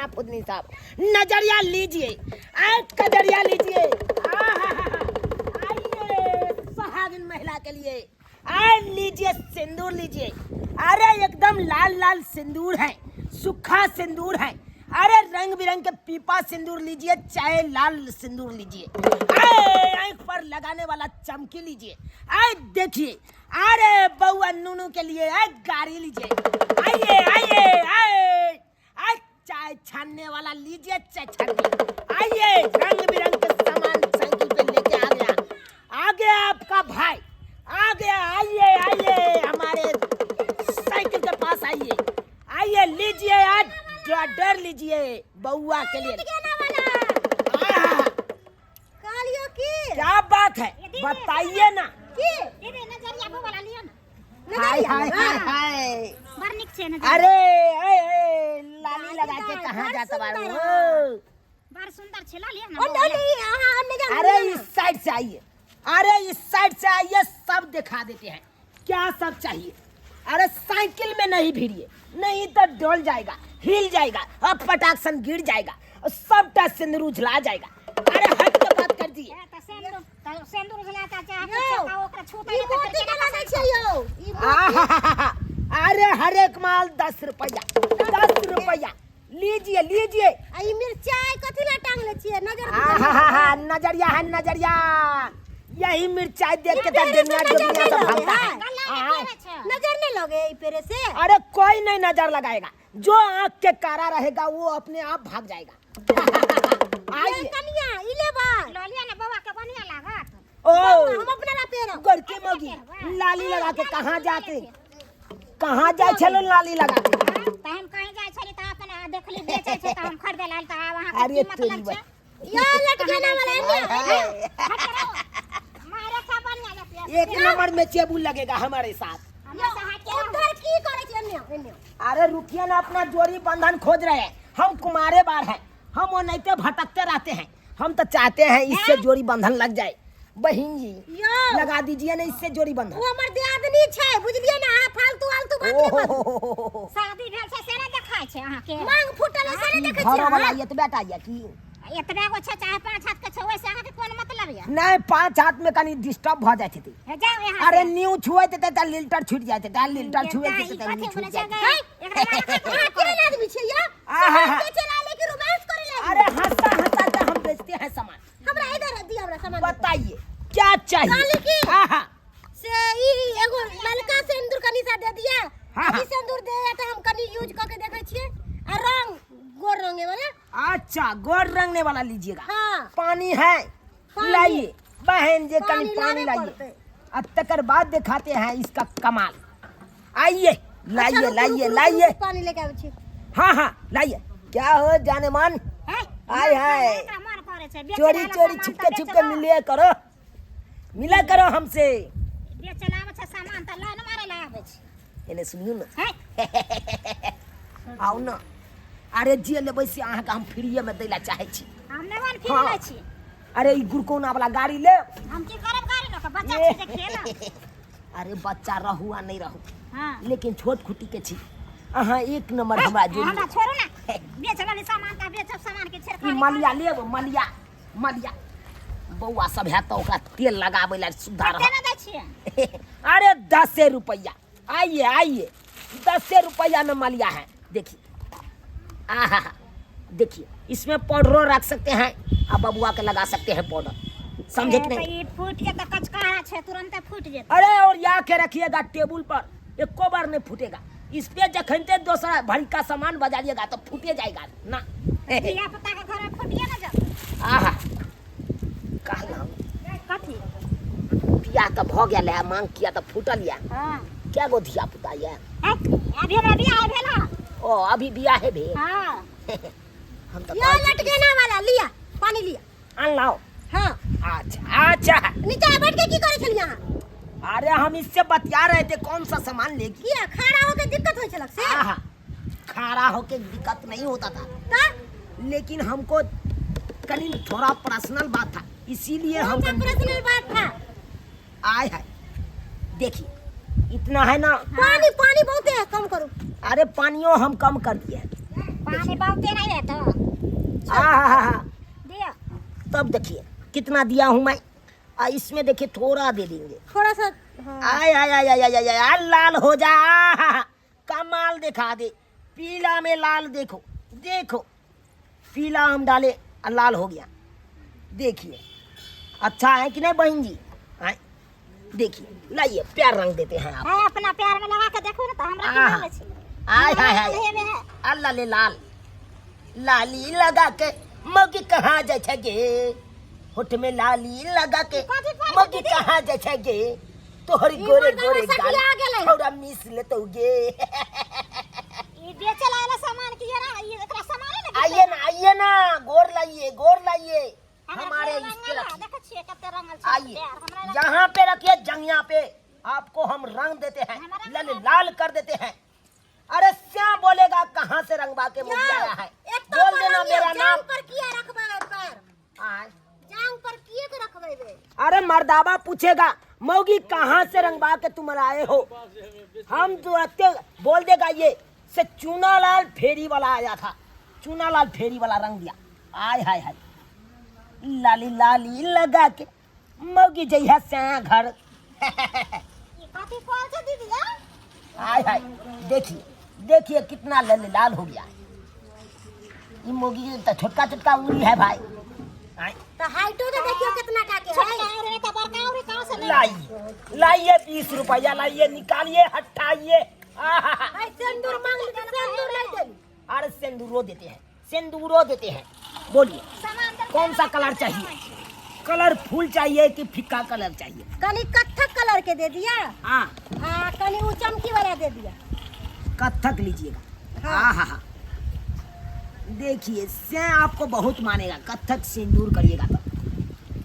फुदना फुदनी सब। नजरिया लीजिए, आँख का जरिया लीजिए। आहाहाहा। आइए सुहागिन महिला के लिए आए लीजिए, सिंदूर लीजिए। अरे एकदम लाल लाल सिंदूर है, सूखा सिंदूर है। अरे रंग बिरंग के पीपा सिंदूर लीजिए, चाहे लाल सिंदूर लीजिए। आए आंख पर लगाने वाला चमकी लीजिए। आए देखिए, अरे बउआ नूनू के लिए आए गाड़ी लीजिए। आइए आइए आए आए, चाय छानने वाला लीजिए, चाय छानने। आइए रंग बिरंग के सामान साइकिल पे लेके आ गया, आ गया आपका भाई आ गया। आइए आइए हमारे साइकिल के पास आइए, आइए लीजिए, आज डर लीजिए बउआ के लिए। आहा, कहलियो की क्या बात है, बताइए ना। की दीदी नजरिया बउआ ला लिअ ना। हाय हाय हाय हाय, बड़ नीक छै नजरिया। अरे ए, ए, लाली लगा के कहाँ जाता बारू हो? बड़ सुंदर छै, ला लिअ ना। ओने बउआ ओने अहाँ ओने जाउ। अरे इस साइड से आइए, अरे इस साइड से आइए, सब दिखा देते हैं क्या सब चाहिए। अरे साइकिल में नहीं भिड़िए, नहीं तो डोल जाएगा, हिल जाएगा और पटाख सन गिर जाएगा और सबटा सिंदूर उझला जाएगा। अरे हट के बात कर दिए। ए, तऽ सिन्दूर तऽ सिन्दूर उझला तऽ चाहे यौ, कुछो ओकरा छूतै ई नहि तऽ मोती फेर केना केना दै छै यौ? ई मोती आहाहाहा। अरे हर एक माल 10 रुपया, 10 रुपया लीजिए लीजिए। आ ई मिरचाई कथी ला टांगले छियै? नजर आहाहाहा, नजरिया है नजरिया, यही मिर्चाई देख के तो पेड़े से दुनिया नजर दुनिया नहीं सब लगे भागता है। है। गल्ला मे हाँ। पेड़े छै। नजर नहीं लगे ई पेड़े से। अरे कोई नहीं नजर लगाएगा, जो आंख के कारा रहेगा वो अपने आप भाग जाएगा। ये आइए कनिया ई लेबै। लऽ लिअ ने बौआ के, बढ़िआँ लागत। ओ हम अपना ला पेरब। गोरकी मोगी लाली लगा के कहाँ जाते, कहाँ जाए छलो लाली लगा के? तऽ हम कहीं जाइ छली तऽ अपन देखली बेचै छै तऽ हम खरीदे लायल, तऽ आब अहाँके अरे की मतलब तोरी छै? यो लटकेना वाला एने। हट रहो। मारे सा बढ़िआँ जतिया। एक नंबर में चेबुल लगेगा हमारे साथ। हमरा से हट के रहो। उधर की करै छी? एने एने। अरे रुकिए ना, अपना जोड़ी बंधन खोज रहे हैं हम। कुमारे बार हैं हम, वो नहीं तो भटकते रहते हैं। हम तो चाहते हैं इससे जोड़ी बंधन लग जाए। बहन जी यौ लगा दीजिए ना इससे जोड़ी बंधन। ओ हमर दियादनी छै, बुझलियै ना? अहाँ फालतू आलतू बात नहि बाजू। ओहो, शादी भेल छै से नहि देखाइ छै अहाँके? मांग फूटल है से नहि देखै घरों छियै वाला अहाँ? ये तो बेटा ये की एतबे गो छै चाहे 5 हाथ के छै, ओहिसे अहाँके कोन मतलब यऽ? नहीं, 5 हाथ में कनी डिस्टर्ब भ जाए थी। हे जाउ यहाँ अरे से। न्यू छुए ते त लिल्टर छूट जाए ते, लिल्टर छुए ई ते त कथी न्यू छूट बोलै जाए। छै गै? एकरा लाला कथी अहाँ केहन आदमी छियै यौ? आहा। सामान बेचै ला आएल कि रोमांस करै ला आएल? अरे हंसता हंसता के हम बेचते हैं सामान। हमरा इधर दिअ, हमरा सामान दिअ। बताइए क्या चाहिए? कहली की? आहा। से ई एगो ललका सिंदूर कनी सा दे दिया। हाँ, हाँ। ई सिंदूर दे त हम कनी यूज क के देखै छियै, आ रंग गोर रंगे वाला। अच्छा, गोर रंगने वाला लीजिएगा। हाँ। पानी है? पानी। लाइए बहन जी, कनी पानी पानी लाबे लाइए। पड़तै। अब तकर बाद दिखाते हैं इसका कमाल। आइए लाइए। अच्छा, रुकू, लाइए रुकू, रुकू, लाइए। रुकू, पानी लेके आबै छी। हाँ हाँ, लाइए। क्या हो जाने मन? है? आय हाय। एकरा मन करै छै बेचै चोरी वाला चोरी सामान छुपके तऽ छुपके बेचबो। मिले करो, मिला करो हमसे। बेचै लए आबै छै सामान तऽ लाइन मारै लए आबै छै। एने सुनियो ना। है? आउ ना। अरे जे लेबै से अहाँके हम फ्रीए में दै ला चाहै छी। हम नहि वन फिर हाँ। लै छी। अरे ई गुरकोना वाला गाड़ी ले। हम की करब गाड़ी लऽ कऽ? बच्चा छी जे खेलब? अरे बच्चा रहू आ नहीं रहू, हाँ, लेकिन छोट खुटी के छी अहाँ, एक नंबर हमरा जोड़ी। हमरा छोड़ू ना, बेच वाली सामान का बेचब, सामान के ई छेड़खानी। मलिया लेब? मलिया, मलिया बौआ सब है तो ओकरा तेल लगाबै ला सुविधा कते रहत। ने दै छियै? अरे 10 रुपया। आइए आइए, 10 रुपया में मलिया है। देखिए, आहा, देखिए, इसमें पाउडरो रख सकते हैं और बबुआ के लगा सकते हैं पाउडर, समझे कि ए, तऽ नहीं? ई फूटि जेतै, कचकारा छै, तुरन्ते फूटि जेतै। अरे और या के रखिएगा टेबुल पर, एको बार नहीं फूटेगा। इस पे जखनते दूसरा भरी का सामान बजाइएगा तो फूटे जाएगा ना। धिया पुता के घर में फूटिए ने जेतै। आहा, कहलहुँ कथी? बियाह तऽ भऽ गेल है, मांग किया तऽ फूटल या? हाँ। क्या गो धिया पुता या? है, अभी हमरा बियाह भेल हँ। ओ, अभी बियाहे भेल? हाँ। हम तऽ यो कहै छी कि लटकेना वाला लिया, पानी लिया। अनलाओ? हाँ। अच्छा अच्छा। नीचा बैठ के की करै छलियै अहाँ? अरे हम इससे बतिया रहे थे, कौन सा सामान लेगी। किया, खड़ा होके दिक्कत होइ छलक से? आहा, खड़ा होके दिक्कत नहीं होता था। तऽ लेकिन हमको कहीं थोड़ा पर्सनल बात था, इसीलिए हम कौन सा पर्सनल बात था? आए है, देखिए, इतना है ना। पानी, पानी बहुत है, कम करो। अरे पानियो हम कम कर दिए। पानी पानी बहुते नहीं है तो आहा दियो। तब देखिए कितना दिया हूँ मैं। आ इसमें देखिए थोड़ा दे देंगे। थोड़ा सा, हाँ। आय आय आय आय आय आय आय, लाल हो जा। आहा, कमाल दिखा दे। पीला में लाल देखो, देखो पीला हम डाले आ लाल हो गया। देखिए अच्छा है कि नहीं बहन जी? आए, देखिए लाइए प्यार रंग देते हैं आप। है अपना प्यार में लगा के देखो ना तो हमरा की आहा। मांगे छी। आय हाय हाय। हमरा में है। अल्लाह ले लाल लाली लगा के मगी कहाँ जाय छै गे, होठ में लाली लगा के कथी पढ़ मगी कहाँ जाय छै गे, तोहर ई गोरे मर्दाना गोरे गाल सखिया गेलै। थोड़ा मिस लेतौ गे। ई बेचे ला सामान की ना, ई एकरा सामान ने। आइए ना, आइए ना, गोर लाइए, गोर लाइए हमरा हमारे गोर इस पे रंगल है, रखिए। देखै छियै कते रंगल छै आइए प्यार, हमरा यहाँ पे रखिए, जंगिया पे आपको हम रंग देते हैं, हमारा लल रंग लाल कर देते हैं। अरे श्याम बोलेगा कहाँ से रंगवा के मुझे आया है, एक तो बोल देना पर मेरा जांग नाम। पर किया रखबै पैर? आय। जांग पर किए के रखबै बे? अरे मर्दाबा पूछेगा मौगी कहाँ से रंगवा के तुम आए हो, हम तो अत्य बोल देगा ये से चूनालाल फेरी वाला आया था, चूनालाल फेरी वाला रंग दिया। आय हाय हाय लाली लाली लगा के मौगी जइहा से घर। ई कथी कॉल छै दीदी? हाय हाय देखिए देखिए कितना लल लाल हो गया है। ये मोगी तो छोटका छोटका उंगली है भाई। आय। तो हाइटो तो देखियो कितना का के है। छोटका और का बड़का और कहाँ से ले? लाइए लाइए 20 रुपया लाइए, निकालिए हटाइए। आहा। हाय सिंदूर मांग ली, सिंदूर नहीं देली। अरे सिंदूरो देते हैं, सिंदूरो देते हैं। बोलिए सामान तो कौन सा कलर चाहिए? कलरफुल चाहिए कि फीका कलर चाहिए? कनी कत्थक कलर के दे दिया। हाँ। आ कनी उ चमकी वाला दे दिया। कत्थक लीजिएगा। हाँ। हाँ हाँ देखिए से आपको बहुत मानेगा, कत्थक सिंदूर करिएगा तो।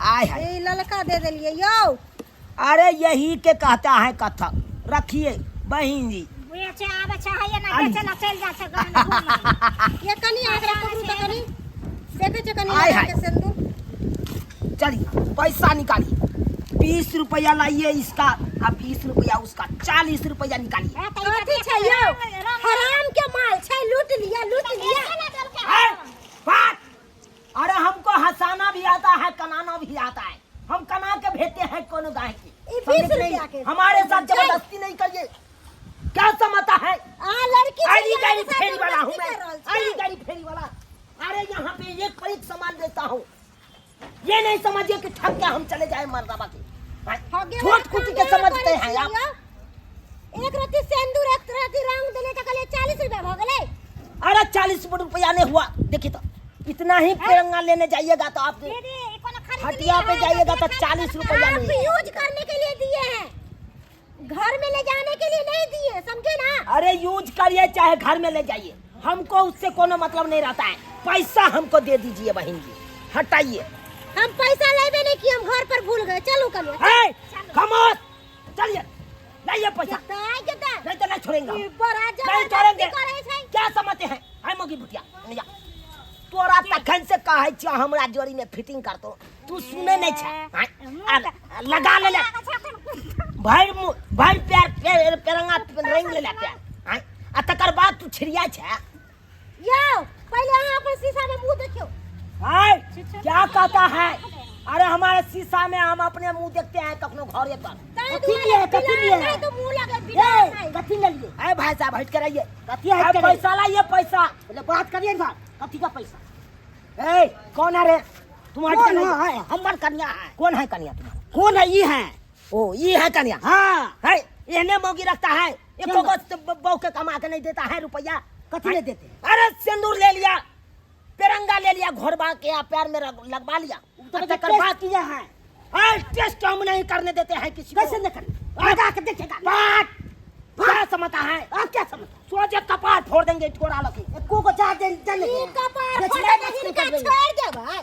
आय हाय ए ललका दे देलिए यौ। अरे यही के कहता है कत्थक। रखिए बहन जी। बेचे आबै छै हैया ना, आलू। बेचे ला चलि जाइ छै गाँव में घूमै। ये कनी आगरा पकड़ू त कनी देखै छै कनी आय लगा हाय। के सिंदूर। चलिए पैसा निकालिए, 20 रुपया लाइए इसका आ 20 रुपया उसका, 40 रुपया निकालिए। ए, तऽ ई कथी छै यौ? हराम के माल छै, लूट लिया लूट लिया। है, बात। अरे हमको हंसाना भी आता है, कनाना भी आता है। हम कना के भेजते हैं कोनो गाय की। ई समझे 20 कि नहीं? रुपया के। हमारे साथ छै। जबरदस्ती नहीं करिए। क्या समझता है? आ लड़की आरी छै, गाड़ी अहाँ के साथ फेरी वाला हूँ जबरदस्ती मैं, कर रहल छियै। आरी गाड़ी फेरी वाला। अरे यहाँ पे एक पर एक सामान देता हूँ, ये नहीं समझिए कि ठग के हम चले जाए मर्दाबा के। ठगे छोट वाला कुटी काम के समझते करै हैं आप। छियै यौ। एक रत्ती सिंदूर एक रत्ती रंग देले त कहलियै 40 रुपया भ गेलै। अरे 40 रुपया नहीं हुआ। देखिए तो इतना ही तिरंगा लेने जाइएगा तो आप दीदी, ई कोनो खरीद हटिया पे जाइएगा तो 40 रुपया आप नहीं। यूज करने के लिए दिए हैं, घर में ले जाने के लिए नहीं दिए, समझे ना? अरे यूज करिए चाहे घर में ले जाइए, हमको उससे कोनो मतलब नहीं रहता है। पैसा हमको दे दीजिए बहन जी, हटाइए। हम पैसा लेबे नहीं कि हम घर पर भूल गए। चलू कल। है, खामोश चलिए लाइए पैसा। कितना कितना नहीं तो नहीं छोड़ेंगे हम। ई बड़ा नहीं जबरदस्ती छोड़ेंगे। करै छै। क्या समझते हैं? हाय मोगी भुटिया या तोरा तखन से कहै छियौ हमरा जोड़ी में फिटिंग करतो, तू सुने नहीं छै। हाय, आ, लगा ले ले भरि मुँह भरि पैर पैर पेरंगा रंग ले ले पैर। हाय, आ तकर बाद तू छिड़िया छै। यौ पहिले अहाँ अपन शीशा में मुंह देखियौ। हाय, क्या कहता है? अरे हमारे शीशा में हम अपने मुंह देखते हैं कखनो घरे पर। ताहि कथी दुआरे लिए, कथी बिलार लिए? नहि तो मुंह लगे ए, बिलार नहि। कथी ले लिए? अरे भाई साहब हट कर आइए। कथी हट कर आइए? पैसा लाइए पैसा। बोले बात करिए ना, कथी का पैसा? ए, कौन है रे? तुम हट कौन कर आइए। है? हमर कन्या है। कौन है कन्या तुम्हारा? कौन है? ई है। ओ ये है कन्या। हाँ। है, एहने मौगी रखता है, एको क्यों? गो बहू के कमा के नहीं देता है रुपया। कथी नहीं देते? अरे सिंदूर ले लिया, पेरंगा ले लिया, घोरबा के आ पैर में लगवा लिया। तो तकर टेस्ट बाद किया है। अरे टेस्ट हम नहीं करने देते हैं किसी को। कैसे नहीं करने? लगा के देखेगा। बात क्या समझता है? आप क्या समझता? सोचे कपार फोड़ देंगे थोड़ा लगे। एको को जा दे दे ई कपार देखिए, फोड़ देखिए, के हिनका देखिए। छोड़ि देबै,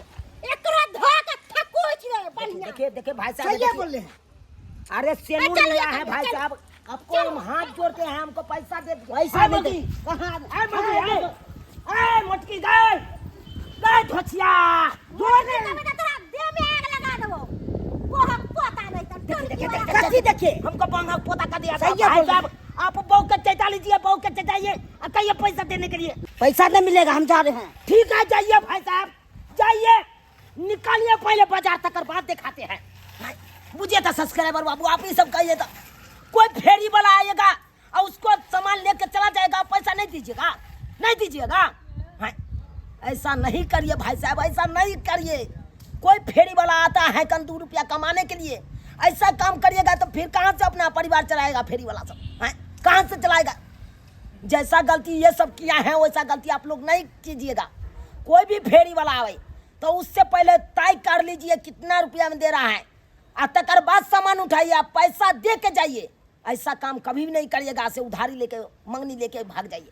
एकरा धो के थकुचि देबै बढ़िया। देखिए देखिए भाई साहब, सही देखिए। बोल रहे हैं। अरे सिंदूर चलो, लिया है चलो, भाई चलो। साहब, आपको हम हाथ जोड़ते हैं, हमको पैसा दे दीजिए। पैसा आए नहीं मोगी। दे। कहाँ? आए मोगी, आए। आए मोटकी गए गए धोचिया। मोटकी देबै तऽ तोरा देह में आग लगा देबौ। बोहक पोता नहि तऽ देखिए, टोलकी देखिए, वाला। देखिए, कथी देखिए? हमको बंगा पोता का दिया था। सही है भाई बोल रहे। साहब आप बहू के चैता लीजिए, बहू के चैताइए और कहिए पैसा देने के लिए। पैसा नहीं मिलेगा, हम जा रहे हैं। ठीक है, जाइए भाई साहब, जाइए, निकालिए पहले बाजार तक और बात दिखाते हैं। भाई, मुझे तो सब्सक्राइबर बाबू आप ही सब कहिए तो कोई फेरी वाला आएगा और उसको सामान लेके चला जाएगा, पैसा नहीं दीजिएगा, नहीं दीजिएगा। हाँ, ऐसा नहीं करिए भाई साहब, ऐसा नहीं करिए। कोई फेरी वाला आता है कन 2 रुपया कमाने के लिए, ऐसा काम करिएगा तो फिर कहाँ से अपना परिवार चलाएगा फेरी वाला सब? हाँ, कहाँ से चलाएगा? जैसा गलती ये सब किया है वैसा गलती आप लोग नहीं कीजिएगा। कोई भी फेरी वाला आवे तो उससे पहले तय कर लीजिए कितना रुपया में दे रहा है, आ तकर बाद सामान उठाइए, आप पैसा दे के जाइए। ऐसा काम कभी भी नहीं करिएगा, ऐसे उधारी लेके मंगनी लेके भाग जाइए।